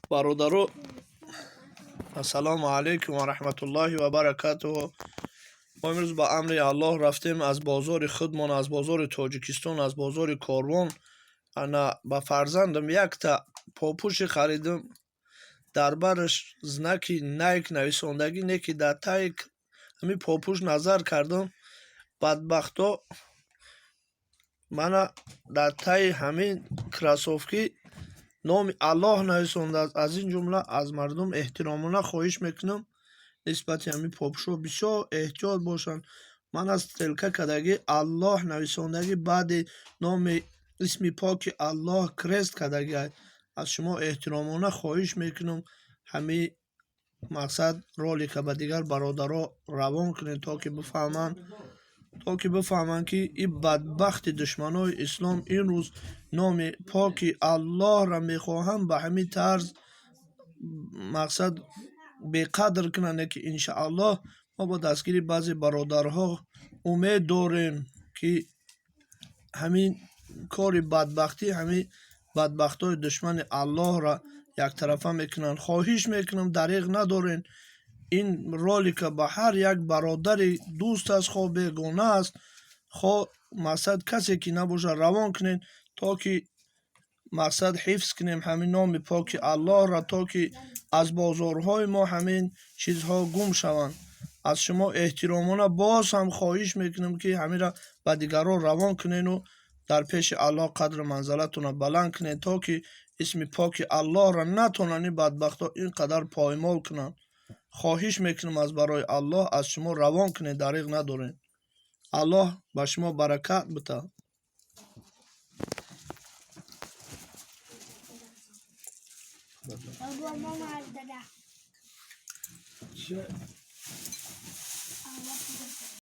Бародаро, ассалому алайкум ва раҳматуллоҳи ва баракатуҳу. Мо имрӯз ба амри Аллоҳ рафтем аз бозори худмон, аз бозори Тоҷикистон, аз бозори Корвон. Ана ба фарзандам якта попӯши харидам. Дар бараш знаки Найк нависондагӣ, не ки дар таи ҳамин попӯш назар кардам. Бадбахто мана дар таи ҳамин кроссовки номи Аллоҳ нависондааст. Аз ин ҷумла аз мардум эҳтиромона хоҳиш мекунам, нисбати ҳамин попӯшҳо бисёр эҳтиёт бошанд. Ман аз стрелка кардагӣ Аллоҳ нависондагӣ, баъди номи исми поки Аллоҳ крест кардагӣ. Аз шумо эҳтиромона хоҳиш мекунам, ҳамин мақсад ролика ба дигар бародаро равон кунед, то ки бифаҳманд, ки ин бадбахти душманои ислом ин рӯз номи поки Аллоҳро мехоҳанд ба ҳамин тарз мақсад беқадр кунанд, ки иншааллоҳ мо бо дастгирии баъзе бародарҳо умед дорем, ки ҳамин кори бадбахтӣ, ҳамин бадбахтҳои душмани Аллоҳро яктарафа мекунанд. Хоҳиш мекунам, дареғ надорен, ин ролика ба ҳар як бародари дӯст аст, хоҳ бегона аст, хоҳ мақсад касе ки набошад, равон кунед, то ки мақсад ҳифз кунем ҳамин номи поки Аллоҳро, то ки аз бозорҳои мо ҳамин чизҳо гум шаванд. Аз шумо эҳтиромона боз ҳам хоҳиш мекунам, ки ҳаминро ба дигарон равон кунену дар пеши Аллоҳ қадру манзалатонро баланд кунед, то ки исми поки Аллоҳро натонанд ин бадбахтҳо ин қадар поймол кунанд. Хоҳиш мекунам, аз барои Аллоҳ аз шумо равон кунед, дареғ надоред. Аллоҳ ба шумо баракат бита. Бабо, мама, дада. Че?